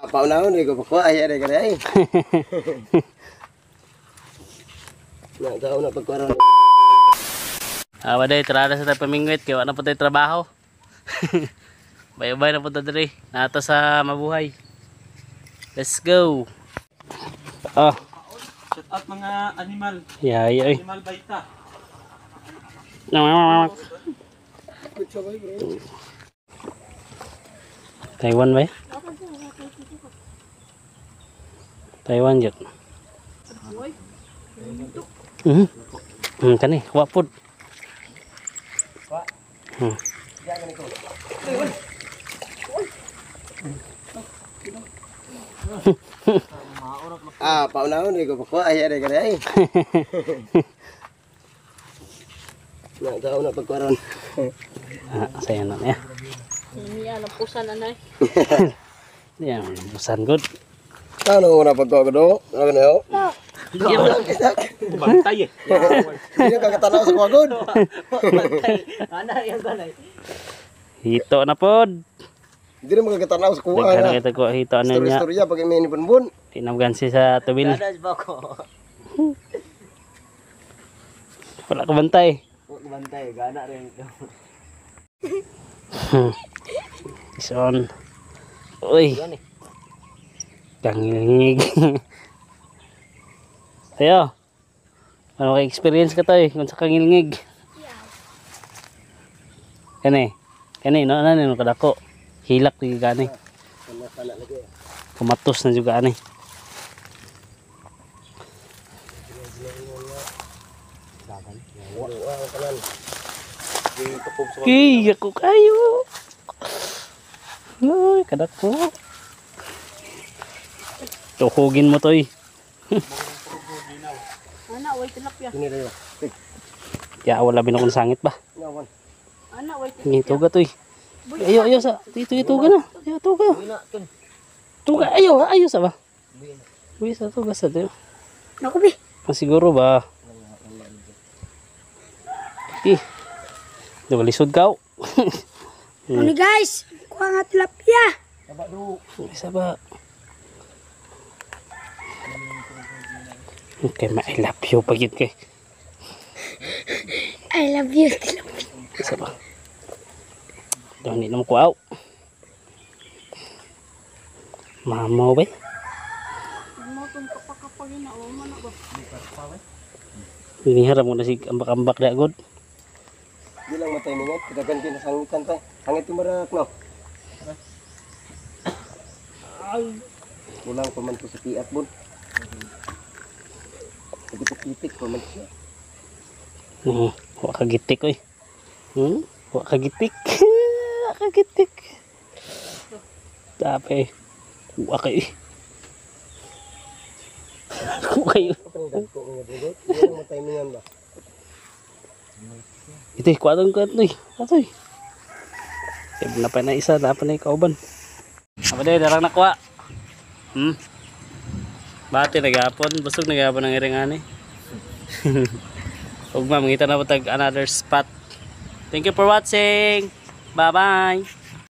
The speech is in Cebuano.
Paunahon eh, ko pakuha ay ay ay. Na tao na pagkuha. Ah, waday, tara na sa tayo pamingwit kay wala na po tayo trabaho. Bye-bye na po tayo diri. Nato sa mabuhay. Let's go. Ah, Shout out mga animal. yay ay. Animal baita. Taiwan ba? Eh? Taiwan jud. Kani, wa pod. Ah, paunahon eh, ko pakuha ay ay ay. Na tao na pagkuha. Ah, saya na niya. Niya, lampusan anay. Yan, busan good. Ano na pagkuha ko do? Ano na yo? Bantay eh. Hindi ka katanaw sa kuwagod. Hito na pod. Hindi na makakatanaw sa kuha. Daghan na kita ko hito na niya. Istorya pag may ni bunbun. Tinamgan si sa tubil. Wala ka bantay. Bantay, gana rin ito. Is on. Uy. Kangingig. Tayo. Ano ka experience ka tayo kung sa kangilngig? Kani. Kani no ano no kadako. Hilak di gani. Kumatos na juga ani. Kay, ako kayo. Ay, kadako. Tuhugin mo to eh. Ana, way tilapia. Ini tayo. Kaya wala binakong sangit ba? Nawan. Ana, way tilapia. Hindi, tuga to eh. Ayo, ayo sa. Ito, tuga na. Ayo, tuga. Tuga, ayo, ayo sa ba? Uy, sa tuga sa tayo. Naku, bi. Ah, siguro ba? Eh. Duga lisod ka. Oh. Ano guys, kuha nga tilapia. Isa ba? Okay, ma I love you pag yun kay. I love you, tilapia. Isa ba? Doon hindi naman kuaw. Mamaw ba? Mo tong kapakapagin na, o man na ba? Hiniharap mo na si ambak-ambak na good. Di lang matay mingat, kadagan din sa sangitan tay. Hangit yung marak no. Kulang pa man to sa piat bon. Pitik pa man siya. Wa kagitik oy. Wa kagitik. Wa kagitik. Dape. Wa kay. Wa kayo. Ang dagko nga dito. Di lang matay mingan ba. Ito, kuha ko ito eh. Ito eh. Na pa na isa, na pa na ikauban. Apa deh, darang nakuha. Bati nagapon, busog nagapon ang iring ani. Ug ma'am, ngita na po tag another spot. Thank you for watching. Bye-bye.